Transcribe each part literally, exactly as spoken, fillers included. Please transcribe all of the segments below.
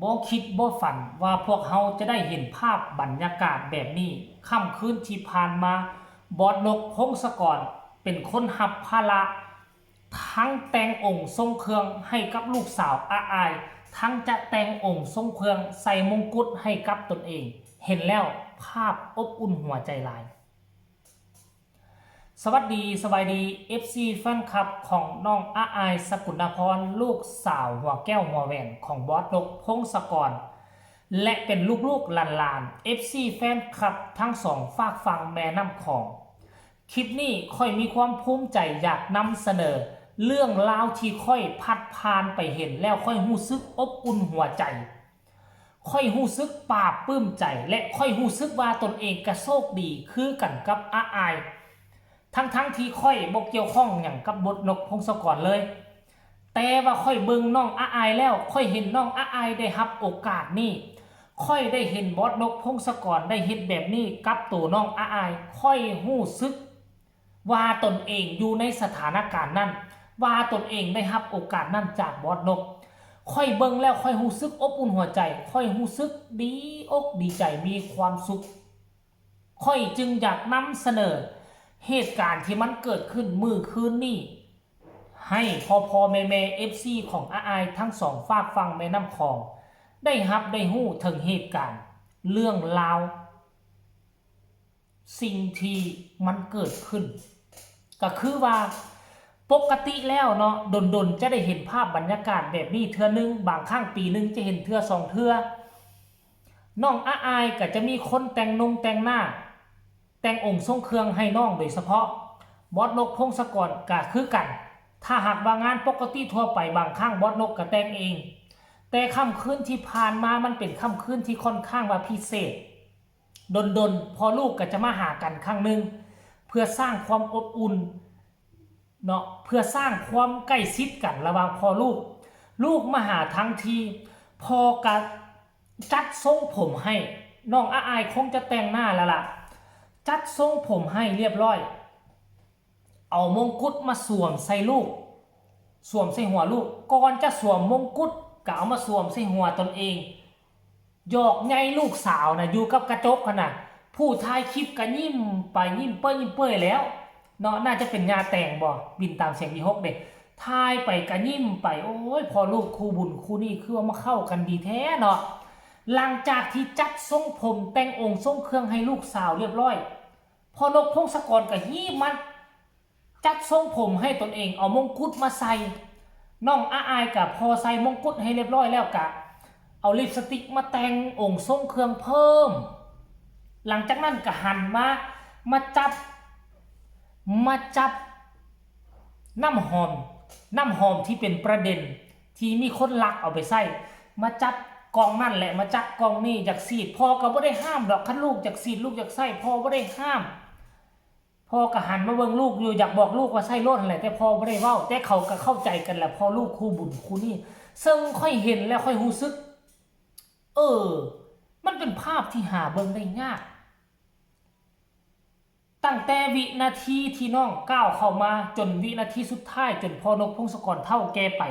บ่คิดบ่ฝันว่าพวกเฮาจะได้เห็นภาพบรรยากาศแบบนี้ ค่ำคืนที่ผ่านมา บอสนก พงศกร เป็นคนรับภาระ ทั้งแต่งองค์ทรงเครื่องให้กับลูกสาวอาอาย ทั้งจะแต่งองค์ทรงเครื่องใส่มงกุฎให้กับตนเอง เห็นแล้วภาพอบอุ่นหัวใจหลาย สวัสดี สบายดี เอฟซี แฟนคลับของน้องอาอาย สกุณาพร ลูกสาวหัวแก้วหัวแหวนของบอสนก พงศกร และเป็นลูกๆหลานๆ เอฟซี แฟนคลับทั้งสองฟากฝั่งแม่น้ำของ คลิปนี้ข้อยมีความภูมิใจอยากนำเสนอ เรื่องราวที่ข้อยพัดผ่านไปเห็นแล้วข้อยรู้สึกอบอุ่นหัวใจ ข้อยรู้สึกปลาบปลื้มใจ และข้อยรู้สึกว่าตนเองก็โชคดีคือกันกับอาอาย ทั้งๆที่ข้อยบ่เกี่ยวข้องหยังกับบอสนก พงศกรเลย แต่ว่าข้อยเบิ่งน้องอาอายแล้ว ข้อยเห็นน้องอาอายได้รับโอกาสนี้ ข้อยได้เห็นบอสนก พงศกรได้เฮ็ดแบบนี้กับตัวน้องอาอาย ข้อยรู้สึกว่าตนเองอยู่ในสถานการณ์นั้น ว่าตนเองได้รับโอกาสนั้นจากบอสนก ข้อยเบิ่งแล้วข้อยรู้สึกอบอุ่นหัวใจ ข้อยรู้สึกดีอกดีใจ มีความสุข ข้อยจึงอยากนำเสนอเหตุการณ์ที่มันเกิดขึ้นมื้อคืนนี้ ให้พ่อๆแม่ๆ เอฟซี ของอาอายทั้งสองฟากฝั่งแม่น้ำของ ได้รับได้รู้ถึงเหตุการณ์ เรื่องราว สิ่งที่มันเกิดขึ้น ก็คือว่าปกติแล้วเนาะ ดนๆจะได้เห็นภาพบรรยากาศแบบนี้เทื่อหนึ่ง บางครั้งปีหนึ่งจะเห็นเทื่อสองเทื่อ น้องอาอายก็จะมีคนแต่งนงแต่งหน้า แต่งองค์ทรงเครื่องให้น้องโดยเฉพาะ บอสนก พงศกรก็คือกัน ถ้าหากว่างานปกติทั่วไปบางครั้งบอสนกก็แต่งเอง แต่ค่ำคืนที่ผ่านมามันเป็นค่ำคืนที่ค่อนข้างว่าพิเศษ ดนๆพ่อลูกก็จะมาหากันครั้งหนึ่ง เพื่อสร้างความอบอุ่นเนาะ เพื่อสร้างความใกล้ชิดกันระหว่างพ่อลูก ลูกมาหาทั้งที พ่อก็จัดทรงผมให้ น้องอาอายคงจะแต่งหน้าแล้วล่ะ จัดทรงผมให้เรียบร้อย เอามงกุฎมาสวมใส่ลูก สวมใส่หัวลูก ก่อนจะสวมมงกุฎก็เอามาสวมใส่หัวตนเอง หยอกใยลูกสาวนะ อยู่กับกระจกหั้นนะ ผู้ถ่ายคลิปก็ยิ้มไปยิ้มเป้ยยิ้มเป้ยแล้วเนาะ น่าจะเป็นย่าแตงบ่ บินตามเสียงวิหกเด้ ถ่ายไปก็ยิ้มไป โอ้ย พ่อลูกคู่บุญคู่นี้คือว่ามาเข้ากันดีแท้เนาะ หลังจากที่จัดทรงผมแต่งองค์ทรงเครื่องให้ลูกสาวเรียบร้อย พ่อนก พงศกรก็ฮีบมาจัดทรงผมให้ตนเอง เอามงกุฎมาใส่ น้องอาอายก็พอใส่มงกุฎให้เรียบร้อยแล้วก็เอาลิปสติกมาแต่งองค์ทรงเครื่องเพิ่ม หลังจากนั้นก็หันมา มาจับ มาจับน้ำหอม น้ำหอมที่เป็นประเด็นที่มีคนลักเอาไปใส่ มาจับกล่องนั่นแหละ มาจับกล่องนี่ อยากฉีด พ่อก็บ่ได้ห้ามดอก คันลูกอยากฉีด ลูกอยากใส่ พ่อบ่ได้ห้าม พ่อก็หันมาเบิ่งลูกอยู่ อยากบอกลูกว่าใส่โลดนั่นแหละ แต่พ่อบ่ได้เว้า แต่เขาก็เข้าใจกันแหละ พ่อลูกคู่บุญคู่นี้ ซึ่งข้อยเห็นแล้วข้อยรู้สึก เออ มันเป็นภาพที่หาเบิ่งได้ยาก ตั้งแต่วินาทีที่น้องก้าวเข้ามา จนวินาทีสุดท้าย จนพ่อนก พงศกรเฒ่าแก่ไป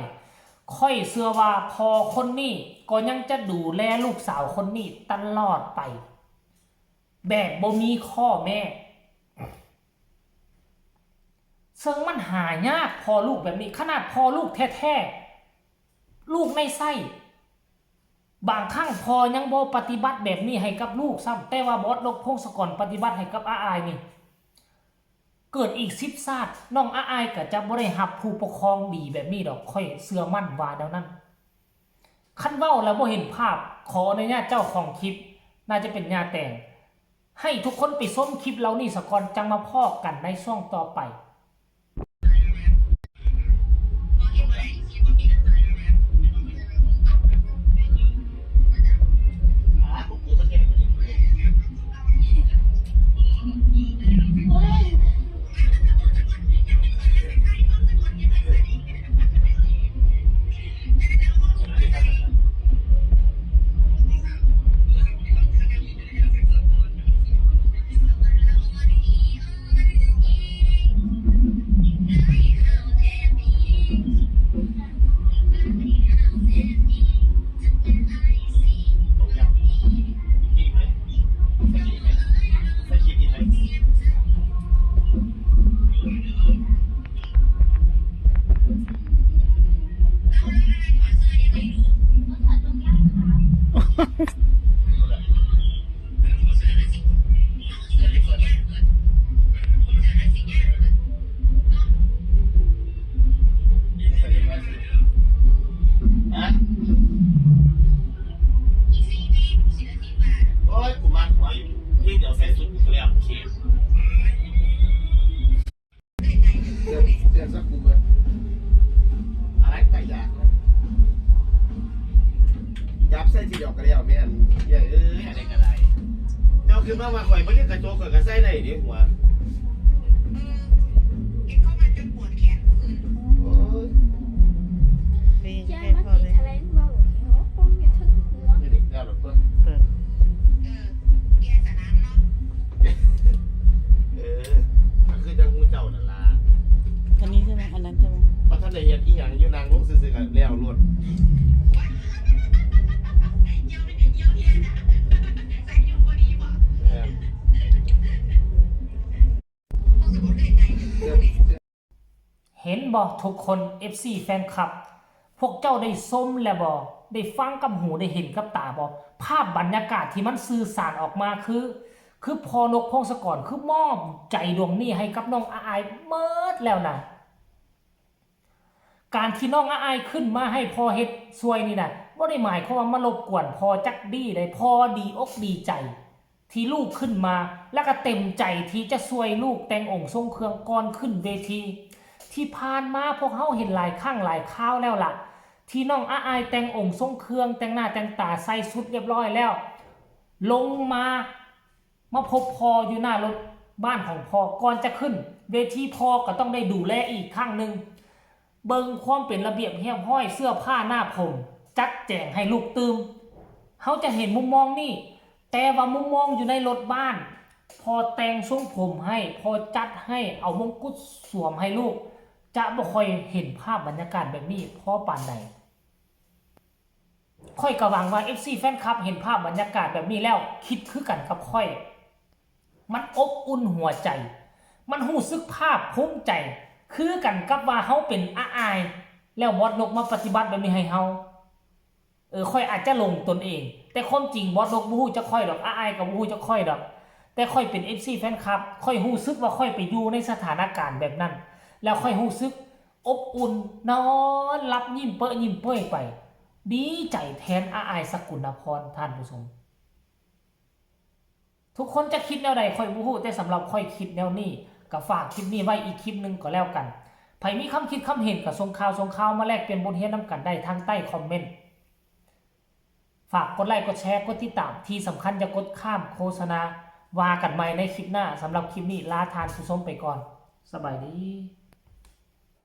ข้อยเชื่อว่าพ่อคนนี้ก็ยังจะดูแลลูกสาวคนนี้ตลอดไป แบบบ่มีข้อแม้ ซึ่งมันหายากพ่อลูกแบบนี้ ขนาดพ่อลูกแท้ๆ ลูกในไส้ บางครั้งพ่อยังบ่ปฏิบัติแบบนี้ให้กับลูกซ้ำ แต่ว่าบอสนก พงศกรปฏิบัติให้กับอาอายนี่ เกิดอีกสิบชาติ น้องอาอายก็จะบ่ได้รับผู้ปกครองดีแบบนี้ดอก ข้อยเชื่อมั่นว่าแนวนั้น คันเว้าแล้วบ่เห็นภาพ ขออนุญาตเจ้าของคลิป น่าจะเป็นย่าแตง ให้ทุกคนไปชมคลิปเหล่านี้ซะก่อน จั่งมาพ้อกันในช่วงต่อไป ฮะ โอ้ย กูมาหอย นี่เดี๋ยวใส่ชุดกูแล้ว โอเค เสียงสักกูเบิด อะไรไปอยาก จับใส่ทีเดียวก็แล้วแม่น เย้ยเอ้ย อะไรก็ได้ เจ้าคือมาว่าข่อยบ่เรียกกระโจก ข่อยก็ใส่ได้เด้หัว เออ เอ็งเข้ามาจนปวดแขน โอ้ย เป็น ยาย แค่ มา พอ ติด เลย แถลงเบา หัวปงอยู่ถึงหัว นี่เด็กแก้วหรอเพื่อน เปิด เออ แกสนามเนาะ เออ ก็คือจังหมู่เจ้านั่นล่ะ อันนี้ใช่ไหม อันนั้นใช่ไหม เพราะท่านได้เฮ็ดอีหยังอยู่นางลงซื่อๆกันแล้วโลด เออ เห็นบ่ทุกคน เอฟซี แฟนคลับ พวกเจ้าได้ชมแล้วบ่ ได้ฟังกับหู ได้เห็นกับตาบ่ ภาพบรรยากาศที่มันสื่อสารออกมาคือ คือพ่อนกพงศกรคือมอบใจดวงนี้ให้กับน้องอาอายเมิดแล้วนะ การที่น้องอาอายขึ้นมาให้พ่อเฮ็ดช่วยนี่นะ บ่ได้หมายความว่ามารบกวนพ่อจักดีใด พ่อดีอกดีใจ ที่ลูกขึ้นมา แล้วก็เต็มใจที่จะช่วยลูกแต่งองค์ทรงเครื่องก่อนขึ้นเวที ที่ผ่านมาพวกเฮาเห็นหลายครั้งหลายคราวแล้วล่ะ ที่น้องอาอายแต่งองค์ทรงเครื่อง แต่งหน้าแต่งตา ใส่ชุดเรียบร้อยแล้ว ลงมา มาพบพ่ออยู่หน้ารถบ้านของพ่อ ก่อนจะขึ้นเวที พ่อก็ต้องได้ดูแลอีกครั้งหนึ่ง เบิ่งความเป็นระเบียบเรียบร้อย เสื้อผ้าหน้าผม จัดแจงให้ลูกตื่ม เฮาจะเห็นมุมมองนี้ แต่ว่ามุมมองอยู่ในรถบ้าน พ่อแต่งทรงผมให้ พ่อจัดให้ เอามงกุฎสวมให้ลูก จะบ่ค่อยเห็นภาพบรรยากาศแบบนี้พอปานใด ข้อยก็หวังว่า เอฟซี แฟนคลับ เห็นภาพบรรยากาศแบบนี้แล้ว คิดคือกันกับข้อย มันอบอุ่นหัวใจ มันรู้สึกภาคภูมิใจ คือกันกับว่าเฮาเป็นอาอาย แล้วบอสนกมาปฏิบัติแบบนี้ให้เฮา เออ ข้อยอาจจะหลงตนเอง แต่ความจริงบอสนกบ่ฮู้จักข้อยดอก อาอายก็บ่ฮู้จักข้อยดอก แต่ข้อยเป็น เอฟซี แฟนคลับ ข้อยรู้สึกว่าข้อยไปอยู่ในสถานการณ์แบบนั้น แล้วข้อยรู้สึกอบอุ่น นอนหลับยิ้มเป้อยิ้มเป้ยไป ดีใจแทนอาอาย สกุณพร ท่านผู้ชม ทุกคนจะคิดแนวใดข้อยบ่ฮู้ แต่สำหรับข้อยคิดแนวนี้ ก็ฝากคลิปนี้ไว้อีกคลิปหนึ่งก็แล้วกัน ไผมีความคิดความเห็นก็ส่งข่าวส่งข่าวมาแลกเปลี่ยนบทเรียนนำกันได้ทางใต้คอมเมนต์ ฝากกดไลค์กดแชร์กดติดตาม ที่สำคัญอย่ากดข้ามโฆษณา ว่ากันใหม่ในคลิปหน้า สำหรับคลิปนี้ลาท่านผู้ชมไปก่อน สบายดี